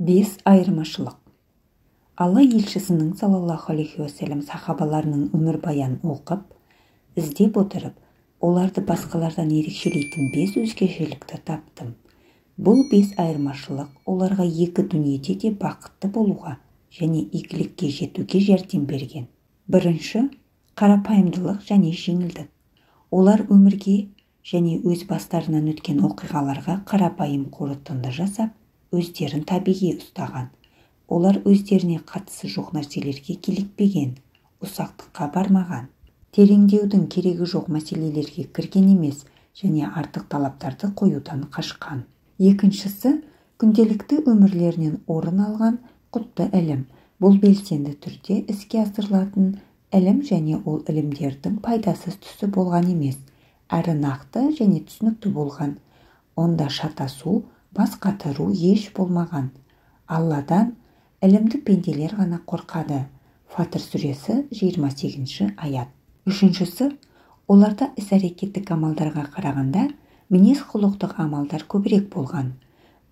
5 айырмашылық. Алла елшісінің саллаллаху алейхи уассалам сахабаларының өмірбаянын оқып, іздеп отырып, оларды басқалардан ерекшелейтін 5 өзгешелікті таптым. Бұл 5 айырмашылық оларға екі дүниеде де бақытты болуға және игілікке жетуге жәрдем берген. Бірінші, қарапайымдылық және жеңілдік. Олар өмірге және өз бастарынан өткен оқиғаларға қарапайым қорытынды жасап, өздерін табиғи ұстаған. Олар өздеріне қатысы жоқ нәрселерге килікпеген, ұсақтыққа бармаған. Тереңдеудің керегі жоқ мәселелерге кірген емес және артық талаптарды қоюдан қашқан. Екіншісі, күнделікті өмірлерінен орын алған құтты ілім. Бұл белсенді түрде іске асырылатын ілім және ол ілімдердің пайдасыз түсі болған емес, әрі нақты және түсінікті болған. Онда шатасу, бас қатыру еш болмаған. Алладан ілімді пенделер ғана қорқады. Фатыр сүресі 28-ші аят. Үшіншісі, оларда іс-әрекеттік амалдарға қарағанда мінез-құлықтық амалдар көбірек болған.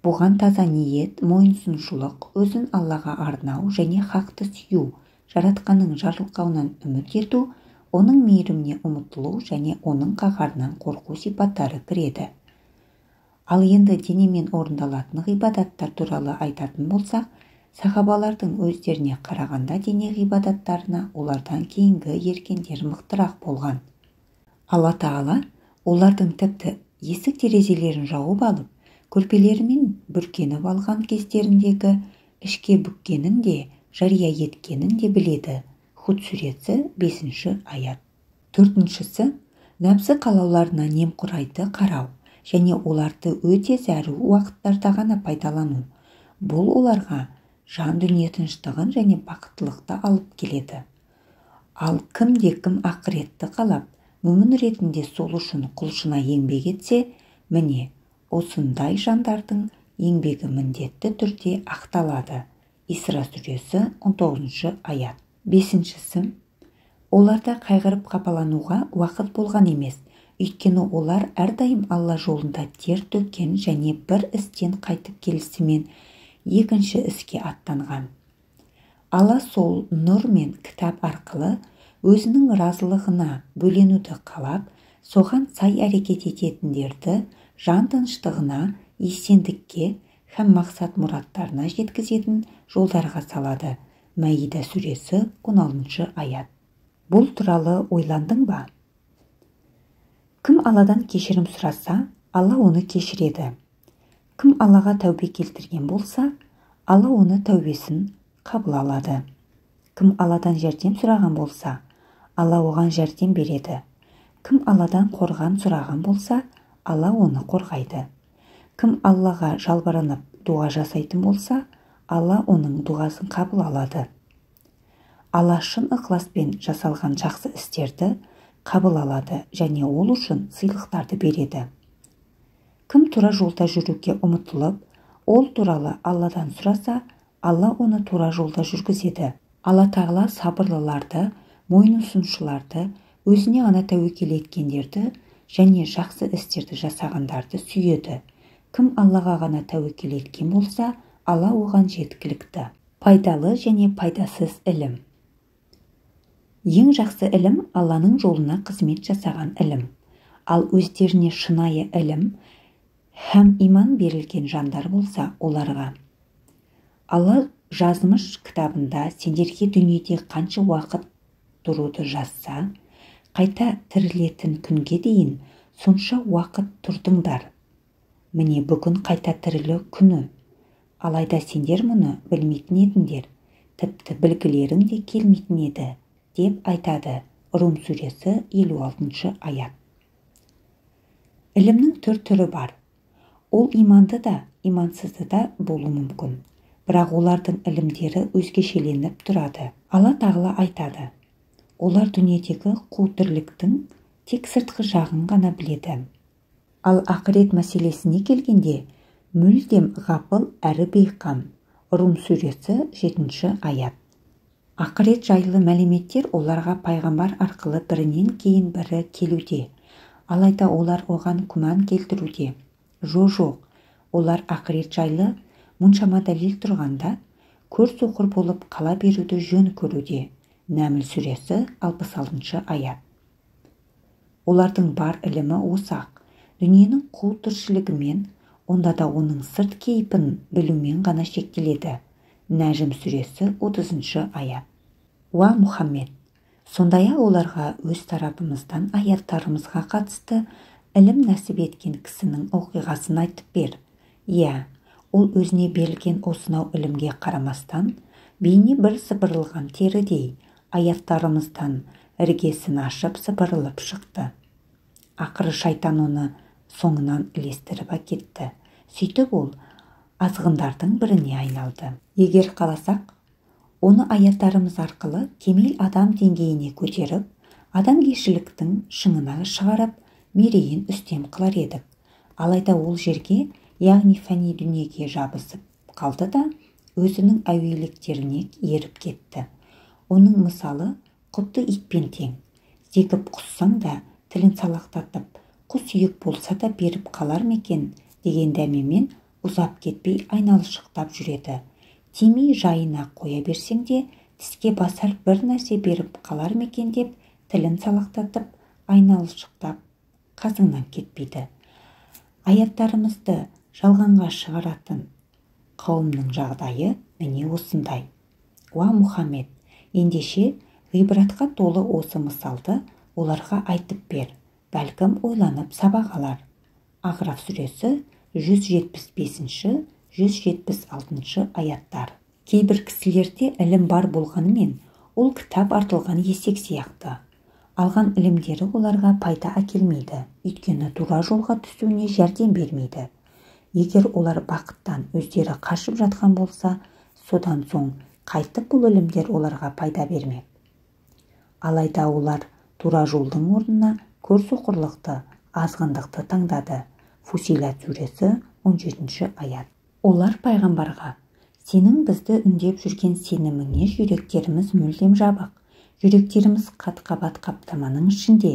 Бұған таза ниет, мойынсұнушылық, өзін Аллаға арнау және хақты сүю, жаратқанның жарылқауынан үміт ету, оның мейіріміне ұмытылу және оның қаһарынан қорқу сипаттары кіреді. Ал енді денемен орындалатын ғибадаттар туралы айтатын болсақ, сахабалардың өздеріне қарағанда дене ғибадаттарына олардан кейінгі ергендер мықтырақ болған. Алла Тағала олардың тіпті есік терезелерін жауып алып, көрпелерімен бүркеніп алған кездеріндегі ішке бүккенін де, жария еткенін де біледі. Худ сүресі 5-ші аят. Төртіншісі, нәпсі қалауларына немқұрайды қарау және оларды өте зәру уақыттарда ғана пайдалану. Бұл оларға жан дүние тыныштығын және бақыттылықты алып келеді. Ал кімде-кім ақыретті қалап, мүмін ретінде сол үшін құлшына еңбек етсе, міне, осындай жандардың еңбегі міндетті түрде ақталады. Исра сүресі 19-шы аят. Бесіншісі, оларда қайғырып қапалануға уақыт болған емес, өйткені олар әрдайым Алла жолында тер төккен және бір істен қайтып келісімен екінші іске аттанған. Алла сол нұр мен кітап арқылы өзінің разылығына бөленуді қалап, соған сай әрекет ететіндерді жан тыныштығына, есендікке һәм мақсат мұраттарына жеткізетін жолдарға салады. Мәида сүресі 16-шы аят. Бұл туралы ойландың ба? Кім Алладан кешірім сұраса, Алла оны кешіреді. Кім Аллаға тәубе келтірген болса, Алла оны тәубесін қабыл алады. Кім Алладан жәрдем сұраған болса, Алла оған жәрдем береді. Кім Алладан қорған сұраған болса, Алла оны қорғайды. Кім Аллаға жалбарынып дұға жасайтын болса, Алла оның дұғасын қабыл алады. Алла шын ықыласпен жасалған жақсы істерді қабыл алады және ол үшін сыйлықтарды береді. Кім тура жолда жүруге ұмытылып, ол туралы Алладан сұраса, Алла оны тура жолда жүргізеді. Алла Тағала сабырлыларды, мойынұсынушыларды, өзіне ғана тәуекел еткендерді және жақсы істерді жасағандарды сүйеді. Кім Аллаға ғана тәуекел еткен болса, Алла оған жеткілікті. Пайдалы және пайдасыз ілім. Ең жақсы ілім Алланың жолына қызмет жасаған ілім. Ал өздеріне шынайы ілім һәм иман берілген жандар болса, оларға Алла жазмыш кітабында сендерге дүниеде қанша уақыт тұруды жазса, қайта тірілетін күнге дейін сонша уақыт тұрдыңдар. Міне бүгін қайта тірілу күні. Алайда сендер мұны білмейтін едіңдер, тіпті білгілерің де келмейтін еді, деп айтады. Рум сүресі 56-шы аят. Ілімнің түр-түрі бар. Ол иманды да, имансызды да болуы мүмкін. Бірақ олардың ілімдері өзгешеленіп тұрады. Алла Тағала айтады: олар дүниедегі қу тірліктің тек сыртқы жағын ғана біледі. Ал ақырет мәселесіне келгенде мүлдем ғапыл әрі бейқам. Рум сүресі 7-ші аят. Ақырет жайлы мәліметтер оларға пайғамбар арқылы бірінен кейін бірі келуде. Алайда олар оған күмән келтіруде. Жо-жоқ, олар ақырет жайлы Мұншама дәлел тұрғанда, көр соқыр болып қала беруді жөн көруде. Нәміл сүресі 66-шы аят. Олардың бар ілімі осы-ақ. Дүниенің қу тіршілігімен, онда да оның сырт кейпін білумен ғана шектеледі. Нәжім сүресі 30-шы аят. Уа Мұхаммед, сондай-ақ оларға өз тарапымыздан аяттарымызға қатысты ілім нәсіп еткен кісінің оқиғасын айтып бер. Иә, ол өзіне берілген осынау ілімге қарамастан, бейне бір сыпырылған терідей аяттарымыздан іргесін ашып сыпырылып шықты. Ақыры шайтан оны соңынан ілестіріп әкетті. Сөйтіп ол азғындардың біріне айналды. Егер қаласақ, оны аяттарымыз арқылы кемел адам деңгейіне көтеріп, адамгершіліктің шыңына шығарып, мерейін үстем қылар едік. Алайда ол жерге, яғни фәни дүниеге жабысып қалды да, өзінің әуеліктеріне еріп кетті. Оның мысалы құтты итпен тең. Зекіп құссаң да, тілін салақтатып, құс сүйек болса да беріп қалар ма екен деген дәмемен ұзап кетпей айналшықтап жүреді. Тимей жайына қоя берсең де, тіске басар бір нәрсе беріп қалар ма екен деп тілін салақтатып, айналшықтап қасыңнан кетпейді. Аяттарымызды жалғанға шығаратын қауымның жағдайы міне осындай. Уа Мұхаммед, ендеше ғибратқа толы осы мысалды оларға айтып бер, бәлкім ойланып сабақ алар. Ағраф сүресі 175-ші, 176-шы аяттар. Кейбір кісілерде ілім бар болғанымен, ол кітап артылған есек сияқты. Алған ілімдері оларға пайда әкелмейді, өйткені тура жолға түсуіне жәрдем бермейді. Егер олар бақыттан өздері қашып жатқан болса, содан соң қайтып бұл ілімдер оларға пайда бермек. Алайда олар тура жолдың орнына көр соқырлықты, азғындықты таңдады. Фусилат сүресі 17-ші аят. Олар пайғамбарға: сенің бізді үндеп жүрген сеніміңе жүректеріміз мүлдем жабық, жүректеріміз қат-қабат қаптаманың ішінде,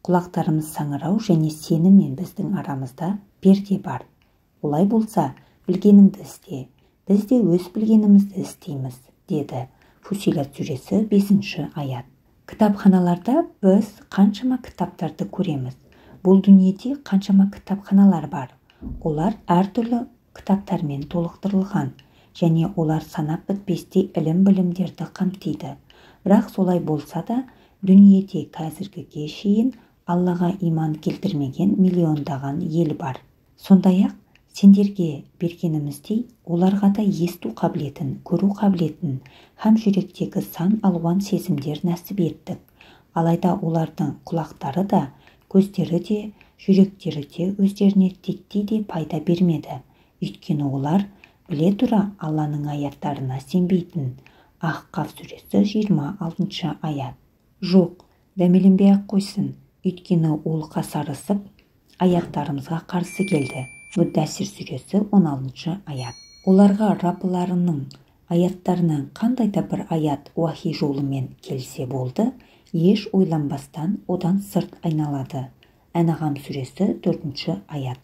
құлақтарымыз саңырау және сені мен біздің арамызда перде бар. Олай болса, білгеніңді істе, біз де өз білгенімізді істейміз, деді. Фусилат сүресі 5-ші аят. Кітапханаларда біз қаншама кітаптарды көреміз. Бұл дүниеде қаншама кітапханалар бар. Олар әртүрлі кітаптармен толықтырылған және олар санап бітпестей ілім-білімдерді қамтиды. Бірақ солай болса да, дүниеде қазіргіге шейін Аллаға иман келтірмеген миллиондаған ел бар. Сондай-ақ, сендерге бергеніміздей, оларға да есту қабілетін, көру қабілетін һәм жүректегі сан алуан сезімдер нәсіп еттік. Алайда олардың құлақтары да, көздері де, жүректері де өздеріне титтей де пайда бермеді. Өйткені олар біле тұра Алланың аяттарына сенбейтін. Ахқаф сүресі 26-шы аят. Жоқ, дәмеленбей-ақ қойсын, өйткені ол қасарысып аяттарымызға қарсы келді. Муддассир сүресі 16-шы аят. Оларға Раббыларының аяттарынан қандай да бір аят уахи жолымен келсе болды, еш ойланбастан одан сырт айналады. Әнағам сүресі 4-ші аят.